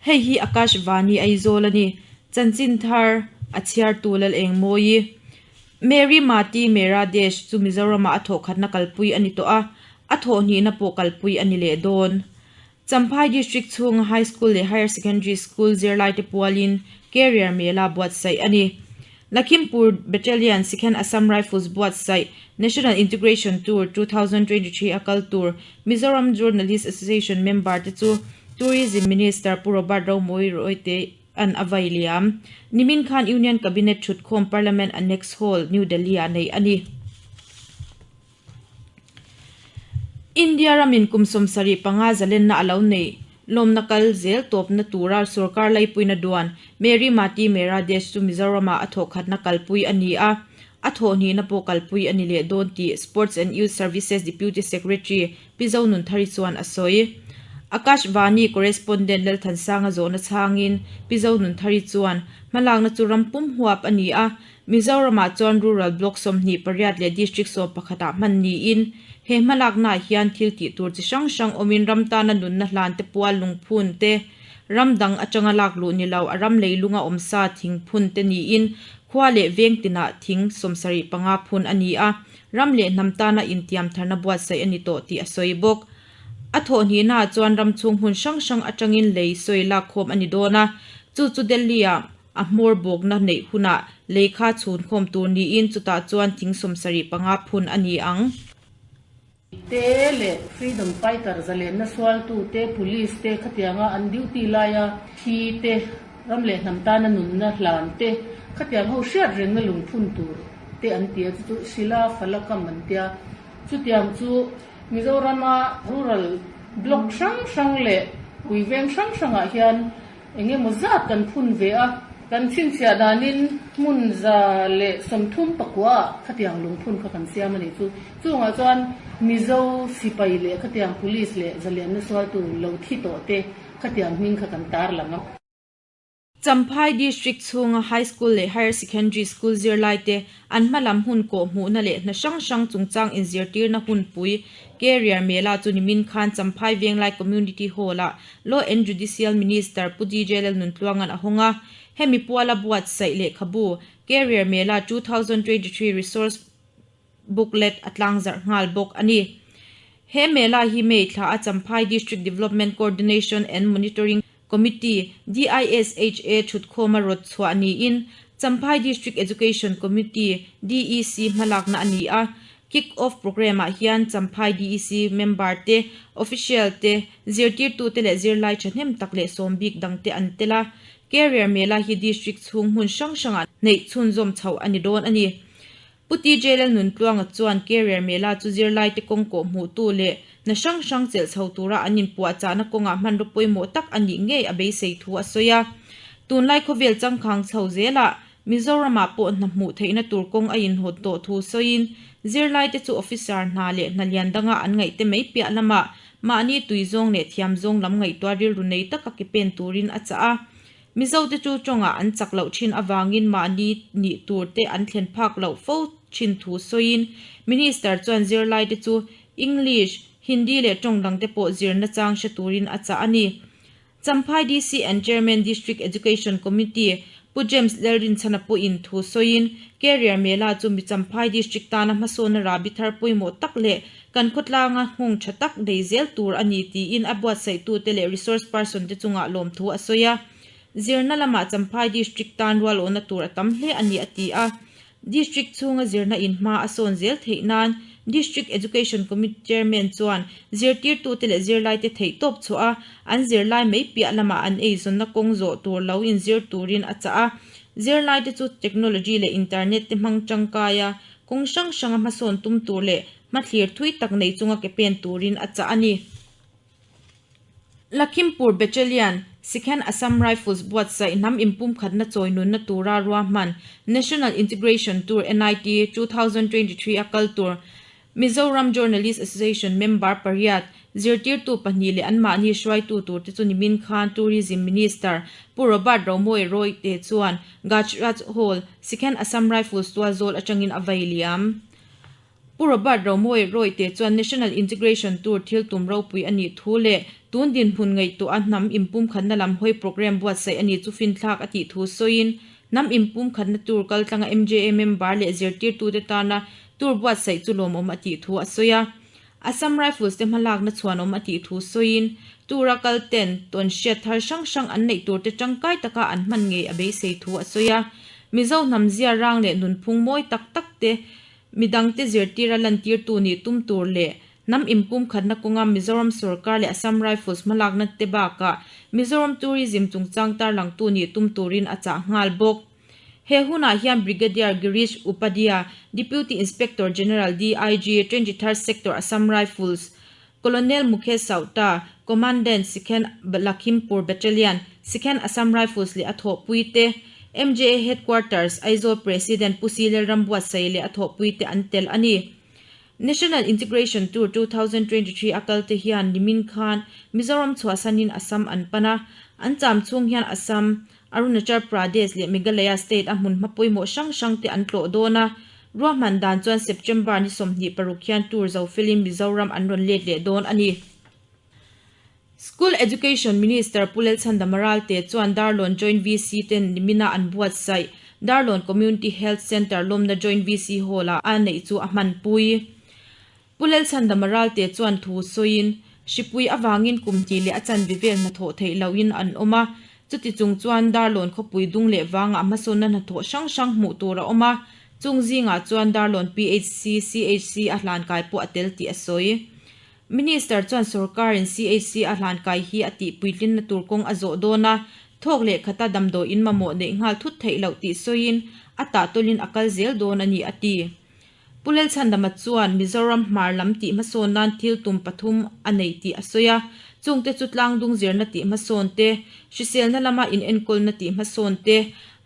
Hei hi Akashvani Aizawl a ni. Chanchin thar a chhiartu Lalengmawi. Mary Mati Mera Desh chu Mizoramah a thawhkhatna kalpui a ni tawh a, a thawhhnihna pawh kalpui a ni leh dawn. Champhai District chhunga High School leh Higher Secondary School zirlaite pualin Career Mela buatsaih a ni. Lakhimpur Battalion Sikhen Assam Rifles buatsaih National Integration Tour 2023 a kal tur Mizoram Journalist Association member te chu Tourism Minister Pu Robert Romawi Royte an a vai liam. Nimin khan Union Cabinet thutkhawm Parliament Annex Hall, New Delhi ah neih a ni. India ramin kum 75 zalenna a lo neih lawmna kal zel tawpna tura sorkar laipuina duan Meri Mati Mera Desh chu Mizoramah a thawhkhatna kalpui a ni a, a thawhhnihna pawh kalpui a ni leh dawn tih Sports and Youth Services Deputy Secretary Pi Zonunthari chuan a sawi. Akashvani Correspondent Lalthansanga zawhna chhangin Pi Zonunthari chuan hmalakna chu ram pum huap a ni a, Mizoramah chuan Rural Block 28 leh District 11 ah hman niin, he hmalaknaah hian thil tih tur chi hrang hrang awmin ram tana nunna hlan te pual lungphun te, ram dang atanga lak luh ni lo a ram leilunga awm sa thing phun te niin khua leh veng tinah thing 75 phun a ni a, ram leh hnam tana intiam tharna buatsaih a ni tawh tih a sawi bawk. A thawhhnihnaah chuan ram chhung hmun hrang hrang atangin lei sawi lak khawm a ni dawn a, chu chu Delhi-ah A hmawr bawkna neih hunah lei kha chhun khawm tur niin chutah chuan thing 75 phun a ni ang. Te leh Freedom Fighter zalenna sualtu te, Police te khatianga an duty laia thi te, ram leh hnam tana nunna hlan te khatiang ho hriat rengna lungphun tur te an ti a, chu chu Shila Falakam an tia. Chutiang chu Mizorama rural block hrang hrang leh puiveng hrang hrangah hian Eng emaw zat kan phun ve a, kan chhinchhiah danin hmun 139 ah khatiang lungphun kha kan siam a nih chu. Chungah chuan Mizo sipai leh khatiang police leh zalianna sualtu lo thi tawh te khatiang hming kha kan tarlang a. Champhai District chhunga High School leh Higher Secondary School zirlaite an hmalam hun kawh hmuhna leh hna hrang hrang chungchang inzirtirna hunpui Career Mela chu nimin khan Champhai Venglai Community Hall-ah Law and Judicial Minister Pu DJ Lalnuntluanga'n a hawng a, hemi puala buatsaih lehkhabu Career Mela 2023 Resource Booklet a tlangzarh nghal bawk a ni. He Mela hi May thla a Champhai District Development Coordination and Monitoring Committee, DISHA, thutkhawma rawt chhuah niin Champhai District Education Committee, DEC, hmalakna a ni a. Kick Off Programme-ah hian Champhai DEC member te, official te, zirtirtute leh zirlai thahnem tak leh sawm bik dangte an tel a. Career Mela hi District chhung hmun hrang hrangah neih chhunzawm chhoh a ni dawn a ni. Pu TJ Lalnuntluanga chuan Career Mela chu zirlaite kawng kawh hmuhtu leh hna hrang hrang chelh chho tura an inpuahchahna kawngah hmanraw pawimawh tak a nih ngei a beisei thu a sawi a. Tunlai khawvel changkang chho zelah Mizoramah pawh hna hmuh theihna tur kawng a inhawt tawh thu sawiin zirlaite chu officer hna leh hna lian danga an ngaihte mai piah lamah mahni tui zawng leh thiam zawng lam ngaihtuah rilru nei taka ke pen turin a chah a. Mizote chu tawngah an chak loh thin avangin mahni nih tur te an thlen phak loh fo thin thu sawiin Minister chuan zirlaite chu English, Hindi leh tawng dangte pawh zirna chang hre turin a chah a ni. Champhai DC and Chairman District Education Committee Pu James Lalrinchhana pawhin thu sawiin Career Mela chu mi Champhai District tana hmasawnna rahbi thar pawimawh tak leh kan khawtlanga nghawng tha tak nei zel tur a ni tiin a buatsaihtute leh resource person te chungah lawmthu a sawi a. Zirna lamah Champhai District tan rualawhna tur a tam hle a ni a ti a. District chhunga zirna in hma a sawn zel theih nan District Education Committee Chairman chuan zirtirtute leh zirlaite theih tawp chhuah a, an zirlai mai piah lamah an eizawnna kawng zawh tur lo inzir turin a chah a. Zirlaite chu technology leh internet te hmang tangkai a, kawng hrang hranga hmasawn tum tur leh hmathlir thui tak nei chunga ke pen turin a chah a ni. Lakhimpur Battalion, Sikhen Assam Rifles buatsaih hnam inpumkhatna chawi nunna tura ruahman National Integration Tour, NIT, 2023 a kal tur Mizoram Journalist Association member pariat, zirtirtu pahnih leh anmahni hruaitu turte chu nimin khan Tourism Minister Pu Robert Romawia Royte chuan Gajraj Hall, Sikhen Assam Rifles tualzawl atangin a vai liam. Pu Robert Romawia Royte chuan National Integration Tour thil tum ropui a nih thu leh Tun dinhmun ngaihtuah a hnam inpumkhatna lam hawi programme buatsaih a ni chu finthlak a tih thu sawiin, hnam inpumkhatna tur kaltlanga MJA member leh zirtirtute tana tur buatsaih chu lawmawm a tih thu a sawi a. Assam Rifles te hmalakna chhuanawm a tih thu sawiin, tura kal ten tawn hriat thar hrang hrang an neih turte tangkai taka an hman ngei a beisei thu a sawi a. Mizo hnam zia rang leh nunphung mawi tak tak te midangte zirtira lantirtu nih tum tur leh Hnam inpumkhatna kawnga Mizoram sorkar leh Assam Rifles hmalakna te bakah Mizoram Tourism chungchang tarlangtu nih tum turin a chah nghal bawk. He hunah hian Brigadier Girish Upadhya, Deputy Inspector General, DIG, 23rd Sector Assam Rifles, Colonel Mukesh Sauta, Commandant, Sikhen Lakhimpur Battalion, Sikhen Assam Rifles leh a thawhpui te, MJA Headquarters, Aizawl President Pu Silel Rambuatsaih leh a thawhpui te an tel a ni. National Integration Tour 2023 a kal te hian nimin khan Mizoram chhuahsanin Assam an pan a, an cham chhung hian Assam, Arunachal Pradesh leh Meghalaya state a hmunhma pawimawh hrang hrang te an tlawh dawn a, ruahman dan chuan September ni 26 hian tour zo felin Mizoram an rawn let leh dawn a ni. School Education Minister Pu Lalchhandama Ralte chuan Darlawn Joint VC ten nimina an buatsaih Darlawn Community Health Centre lawmna Joint VC Hall-ah a neih chu a hmanpui. Pu Lalchhandama Ralte chuan thu sawiin, Hripui avangin kum hnih leh a chanve vel hnathawh theih lohin an awm a, chuti chung chuan Darlawn khawpui dung leh vangah hmasawnna hnathawh hrang hrang hmuh tur a awm a, chung zingah chuan Darlawn PHC, CHC a hlankai pawh a tel tih a sawi. Minister chuan sorkarin CHC a hlankai hi a tih puitlinna tur kawng a zawh dawn a, thawk leh khata damdawiin mamawh neih nghal thut theih loh tih sawiin a tahtawlin a kal zel dawn a ni a ti. Pu Lalchhandama chuan Mizoram hmar lam tih hmasawn nan thil tum pathum a nei tih a sawi a, chungte chu tlangdung zirna tih hmasawn te, hriselna lama inenkawlna tih hmasawn te,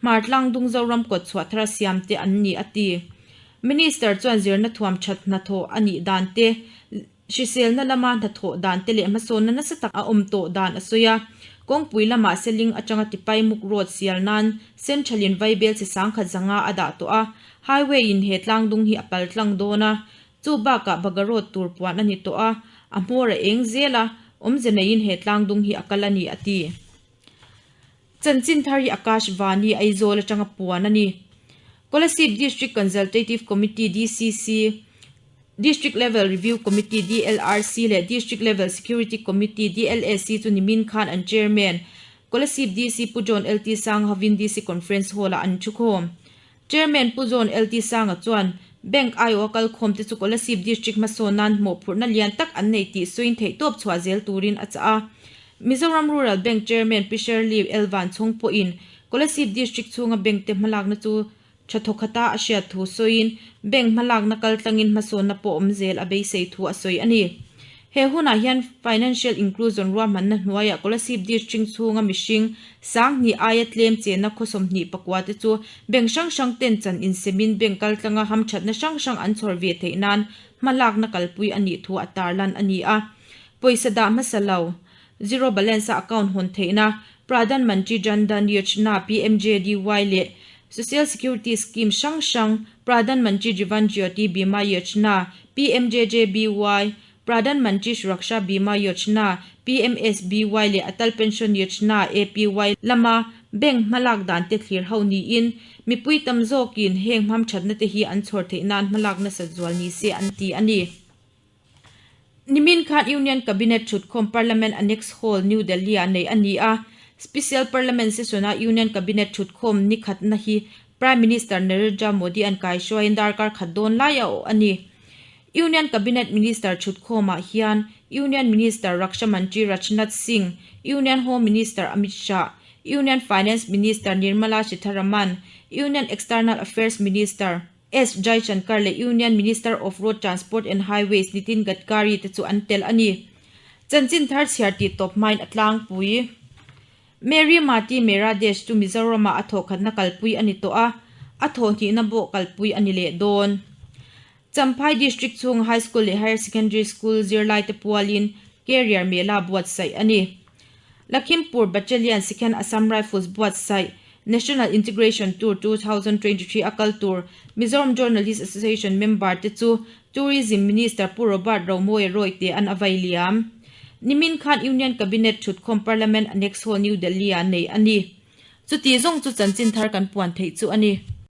hmar tlangdung Zoram kawt chhuah thara siam te an ni a ti. Minister chuan zirna thuam that hnathawh a nih dan te, hriselna lama hnathawh dan te leh hmasawnna nasa tak a awm tawh dan a sawi a. Kawngpui lamah Seling atanga Tipaimuk Road sial nan Central-in Vaibel chi sangkhat zanga a dah tawh a, Highway in he tlangdung hi a pal tlang dawn a, chu bakah Baga Road tur puan a ni tawh a, a hmawr a eng zel a, awmze neiin he tlangdung hi a kal a ni a ti. Chanchin thar hi Akash Vani Aizawl atanga puan a ni. Kolasib District Consultative Committee, DCC, District Level Review Committee, DLRC, leh District Level Security Committee, DLSC, chu nimin khan an Chairman, Kolasib DC Pu John LT Sanga hovin DC Conference Hall-ah an thukhawm. Chairman Pu John LT Sanga chuan Bank aiawha kalkhawmte chu Kolasib District hmasawn nan mawhphurhna lian tak an nei tih sawiin theihtawp chhuah zel turin a chah a. Mizoram Rural Bank Chairman Pi Shirley L Vanchhawng pawhin Kolasib District chhunga bank te hmalakna chu tha thawkhata a hriat thu sawiin bank hmalakna kaltlangin hmasawnna pawh awm zel a beisei thu a sawi a ni. He hunah hian Financial Inclusion ruahmanna hnuaiah Kolasib District chhunga mihring 2000 aia tlem chenna khaw 24 te chu bank hrang hrang ten chan insemin bank kaltlanga hamthatna hrang hrang an chhawr ve theih nan hmalakna kalpui a nih thu a tarlan a ni a. Pawisa dah hmasa lo, Zero Balance a account hawn theihna, Pradhan Mantri Jan Dhan Yojna, PMJDY, leh Social Security Scheme hrang hrang, Pradhan Mantri Jeevan Jyoti Bima Yojna, PMJJBY, Pradhan Mantri Suraksha Bima Yojna, PMSBY, leh Atal Pension Yojna, APY, lama bank hmalak dan te thlir ho niin, mipui tam zawkin heng hmamthatna te hi an chhawr theih nan hmalak nasat zual ni se an ti a ni. Nimin khan Union Cabinet thutkhawm Parliament Annex Hall, New Delhi-ah neih a ni a. Special Parliament Session-a Union Cabinet thutkhawm ni khatna hi Prime Minister Narendra Modi an kaihruaiin darkar khat dawn lai a awh a ni. Union Cabinet Minister thutkhawmah hian Union Minister Raksha Mantri Rajnath Singh, Union Home Minister Amit Shah, Union Finance Minister Nirmala Sitharaman, Union External Affairs Minister, S. Jaishankar leh Union Minister of Road Transport and Highways Nitin Gadkari te chu an tel a ni. Chanchin thar chhiar tih tawp hmain a tlangpui. Mary Mati Mera Desh chu Mizoramah a thawhkhatna kalpui a ni tawh a, a thawhhnihna pawh kalpui a ni leh dawn. Champhai District chhunga High School leh Higher Secondary School zirlaite pualin Career Mela buatsaih a ni. Lakhimpur Battalion Sikhen Assam Rifles buatsaih National Integration Tour 2023 a kal tur Mizoram Journalist Association member te chu Tourism Minister Pu Robert Romawia Royte an a vai liam. Nimin khan Union Cabinet thutkhawm Parliament Annex Hall New Delhi-ah neih a ni. Chuti zawng chu chanchin thar kan puan theih chu a ni.